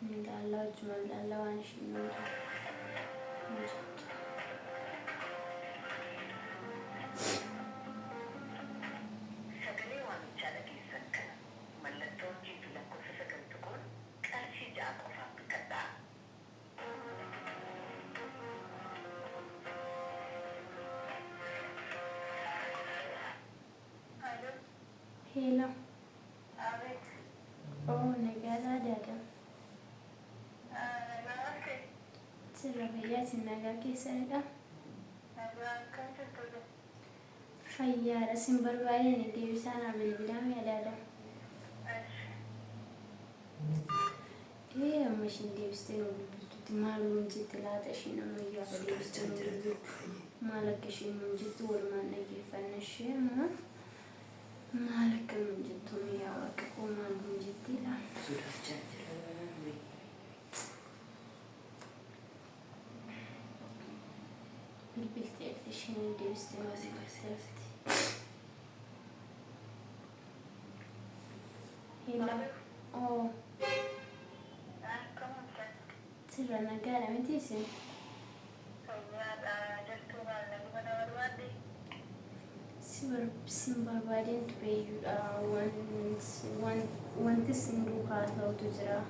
Ni ilaallaa wajjumaan ilaallaa waan ishiin nuun jettu. Sagalee waamichaa dhageessan kana mallattoo urjii fi lakkoofsa 9 tuquun qarshii 6 qofaan bitadhaa. Hello. Oh, nagaadhaa daadha. Sirra fayyaa isin nagaa keessanidha. Fayyaadha sin barbaadani deebisaa naa bilbilaa mee adaada. Ee amma ishiin deebistee nu bilbiltutti maal nuun jetti laata ishiin amma gaafa deebistee nu bilbiltu maal akka ishiin nuun jettu walumaan dhageeffanna ishee amma maal akka nuun jettu mee yaa waaqa koo maal nuun jetti laata. Sodaachaa jira. Bilbilteerti ishiin deebistee nu bilbilteerti. Hello. Oh. Sirra nagaadha miti isin? Sin barbaadeen ture iyyuudha. Wanti sin duukaa haasa'utu jira.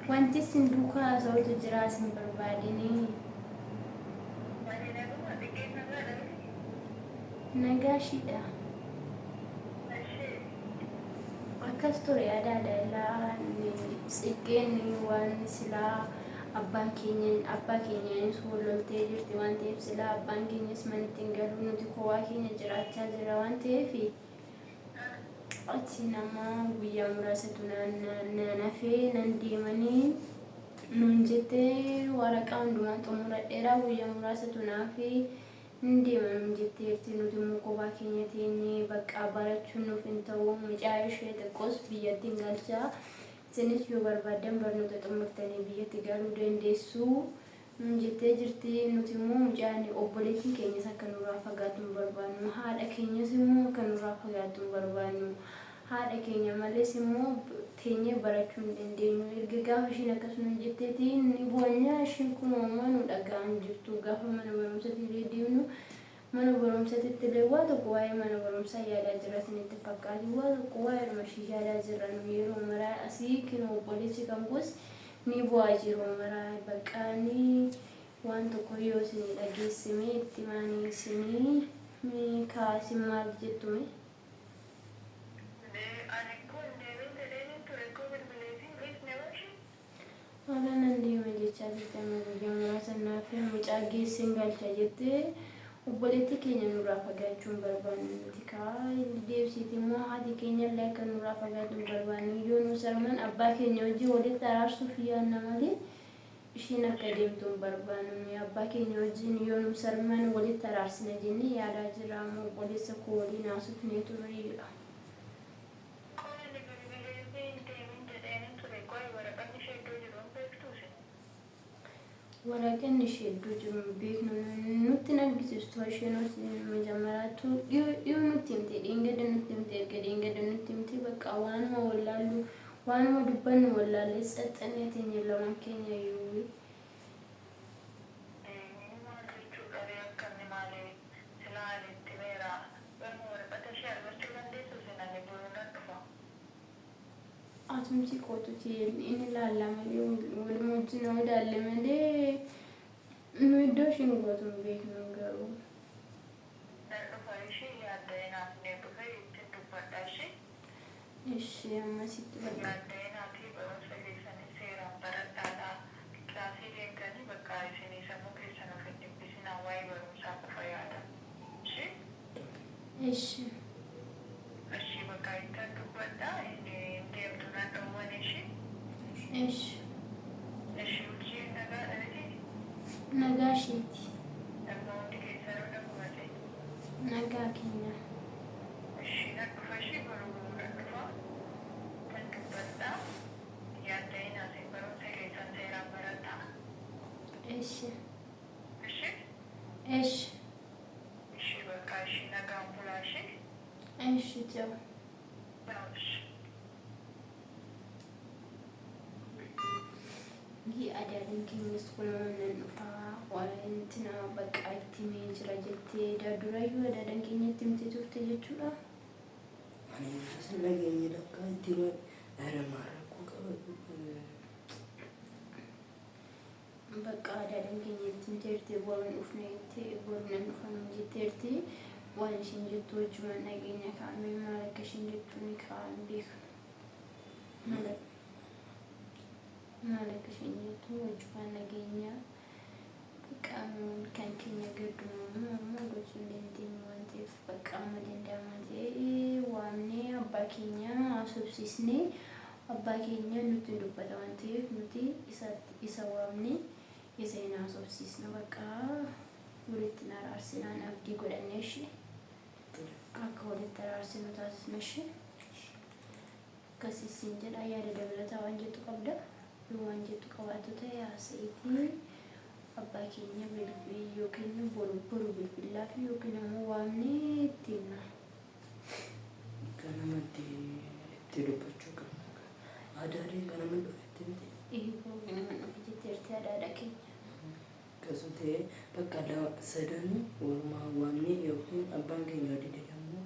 Wanti sin duukaa haasa'utu jira sin barbaadinii. Nagaa ishiidha. Akkas ture adaada ilaa Tsiggeen waan silaa abbaan keenya abbaa keenyaanis wal loltee jirti waan ta'eef silaa abbaan keenyas manatti hin galu nuti kowaa keenya jiraachaa jira waan ta'eef achi nama guyyaa muraasatu naan hafee nan deemanii nuun jettee waraqaa hundumaa xumuradheera guyyaa muraasatu naafee Hin deema nuun jetteerti nuti immoo kophaa keenya teenyee baqqaa barachuun nuuf hin ta'u mucaa ishee xiqqoos biyyattin galcha isinis yoo barbaaddan barnoota xumurtanii biyyatti galuu dandeessu nuun jettee jirti nuti immoo mucaan obboleettiin keenyas akka nurraa fagaattu hin barbaannu haadha keenyas immoo akka nurraa fagaattu hin barbaannu Haadha keenya malees immoo teenyee barachuu hin dandeenyu. Erga gaafa ishiin akkas nuun jetteeti ni boonya ishiin kun homaa nu dhaga'aa hin jirtu. Gaafa mana barumsatti illee deemnu mana barumsatitti illee waa tokko waa'ee mana barumsaa yaadaa jirra isinitti fakkaati. Waa tokko waa'eedhuma ishii yaadaa jirra nu yeroo maraa asii kinoo obboleessi kan koos ni bo'aa yeroo maraa baqqaa ni waan tokko yoo isinii dhageesse mee itti maanii isinii mee kaa isin maal jettu mee. Haala nan deema jechaa jirti amma guyyaa muraasa naaf mucaa geesseen galcha jettee obboleettii keenya nurraa fagaachuu hin barbaannu nuti kaa deebisiiti immoo haati keenya illee akka nurraa fagaatu hin barbaannu yoo nu sarman abbaa keenya hojii walitti araarsuuf yaadna malee ishiin akka deemtu hin barbaannu nuyi abbaa keenya wajjin yoo nu sarman walitti araarsina jennee yaadaa jirra amma obboleessa koo waliin haasofnee turreeyudha. Qoy ani bilbileefii hin deemin jedheenin ture qoy waraqanni ishee iddoo jiru hin beektuu isin? Waraqanni ishee iddoo jiru hin beeknu nutti hin argisiistu isheen majamaraatu dhiyoo dhiyoo nutti himte dheengadda nutti himte erga dheengadda nutti himte bakka waanuma wallaallu Waanuma dubbannu wallaallee tsaxxannee teenye lamaan keenya iyyuu. Inni maal jechuudha ree akka inni maali silaa ani itti himeera garuu waraqata ishee argachuu dandeessu isin ani boru nan dhufa. Atumti kootuti inni ilaalla malee waluma wajjin yoo ilaalle malee nu iddoo ishiin gootu hin beeknu garuu. Nan dhufa ishii yaadda'inaaf mee dhufee ittin dubbadha ishii. Ishi amma sitti bakka. Yaadda'inaatii barumsa keessanii seeraan baradhaadha. Kilaasii deemtanii bakka isinii sammuu keessan of hin dhiphisinaa waa'ee barumsaa qofa yaadaa. Ishi. Ishi. Ishi bakka ittan dubbadha hin deemtu nan dhowwan ishi. Ishi. Ishi urjiin nagaadha mitii? Nagaa ishiiti. Nagaa hundi keessanuu naguma ta'e. Nagaa keenya. Ishi nan dhufa ishi boru nan dhufa nan dubbadha hin yaadda'inaa isin barumsa keessan seeraan baradhaa. Eshi. Ishi. Eshi. Ishi bakka ishi nagaan bulaa ishi. Eshi ciao. Ciao ishi. Adaadaan keenyas kunoo nan dhufaa wanti nama bakka itti himee jira jettee durayyuu adaadaan keenya itti himtee turte jechuudha. Ani sin dhageenye lakkaa itti hima maal rakkoo qaba? Bakka adaadaan keenya itti himteerti, boru hin dhufne jettee, boru nan dhufa nuun jetteerti. Waan isheen jettu wajjumaan dhageenya kaa'amee maal akka isheen jettu ni kaa'an beeku. Maal akka isheen jettu wajjumaan dhageenya. Bakka kan keenya gaddumamu ammoo gochuu hin dandeenyu waan ta'eef bakka amma danda'amaa ta'e waamnee abbaa keenya haasofsiisnee, abbaa keenya nutti dubbata waan ta'eef nuti isa waamnee isa hin haasofsiisna, bakka walitti hin araarsinaan abdii godhannee ishee akka walitti araarsinu taasisna ishee. Akkasiin jedha. Yaada dabalataa waan jettu qabda? Yoo waan jettu qabaattu ta'e haasa'iitii abbaa keenya bilbil yookiin boru boru bilbilaa fi yookiin immoo waamnee ittiin Ganamatti itti dubbachuu qabna. Adaadeen ganama dhufetti miti. Eeboo ganama dhufe jetteerti adaadha keenya. Akkasuma ta'ee bakka sadanuu walumaa waamnee yookiin abbaan keenya dide immoo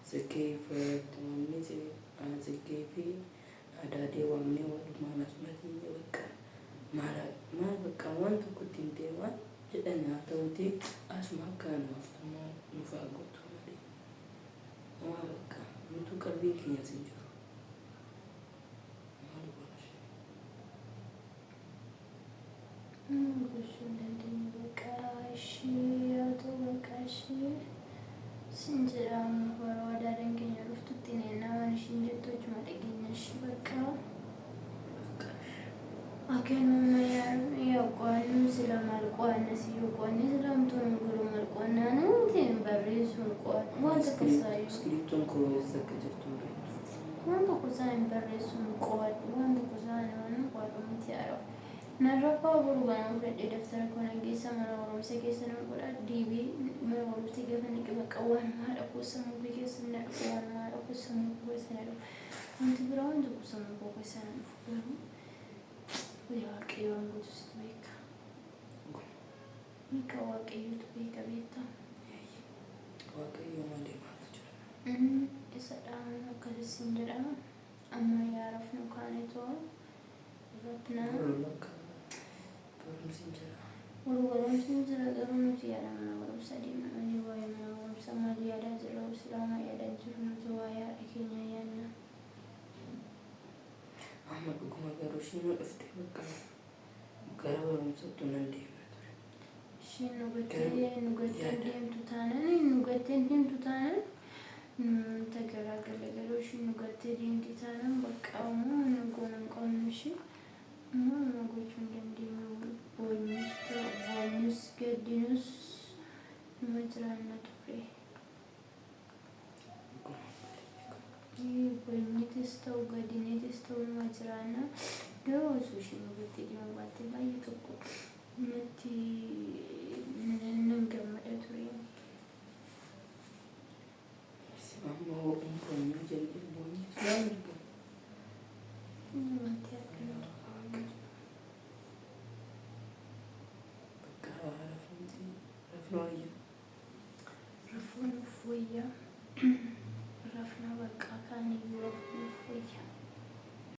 Tsiggee fa'aatti waamnee, Tsiggee fi Adaadee waamnee walumaan asumatti bakka maal maal bakka waan tokko ittiin ta'e waan jedhan haa ta'uuti asuma akka nuuf nuuf haa gootu malee. Waa bakka nutu qalbiin keenyas hin jiru. Maal goona ishee? Gochuu hin dandeenyu, bakka ishee haa ta'u, bakka ishee sin jedhamu yeroo adaadaan keenya dhuftutti neennaa waan ishiin jettu achuma dhageenya ishee bakka. Bakka Akkanuma yaa qo'annu sila maal qo'anna si yoo qo'anne sila hamtuun godhu maal qo'annaa nuti hin barreessuun qo'annu waan tokko isaayyuu. Iskiriiptoon koo eessa akka jirtu hin beektu. Waan tokko isaa hin barreessuun qo'adhu, waan tokko isaa waan qo'adhu miti yaadhu. Narraffaa boru ganama fudhadhee daftara koo nan geessa, mana barumsa keessa nan godha, deebi'ee mana barumsa gaafa naqe bakka waan haadha koo sammuu koo keessa na dhufu, waan haadha koo sammuu koo keessa na dhufu, wanti biraa waan tokko sammuu koo keessa na dhufu. Garuu yaa Waaqayyo, waan gootu situ beeka. Beeka, Waaqayyotu beeka, beektaa. Waaqayyo malee maaltu jira? Isa dhaan akkasiin jedha. Amma yaa rafnu kaanetoo rafnaa. Boru bakka barumsi hin jira. Boru barumsi hin jira, garuu nuti yaada mana barumsaa deemna malee waa'ee mana barumsaa maal yaadaa jirra? Islaamaa yaadaa jiru, nuti waa'ee haadha keenyaa yaadna. Amma dhuguma garuu isheen dhufte bakka gara barumsaatti nan deema ture. Isheen nu gattee nu gattee deemtu taanaan, nu gattee deemtu taanaan tagaraagala, garuu isheen nu gattee deemti taanaan bakka ammoo nu goona hin qabnu, ishee ammoo nu gochuu hin dandeenyu. Boonyus ta'u boonyus gaddinus numa jiraanna ture. Boonyitis ta'u gaddiniitis ta'u numa jiraanna. Garuu osoo isheen nu gattee deemuu baatte baay'ee tokko natti nan gammada ture. Amma boonyuu jennee boonyitu waan argamu. Wanti arginu tokko hin jiru. Bakka rafnuti rafnu wayya.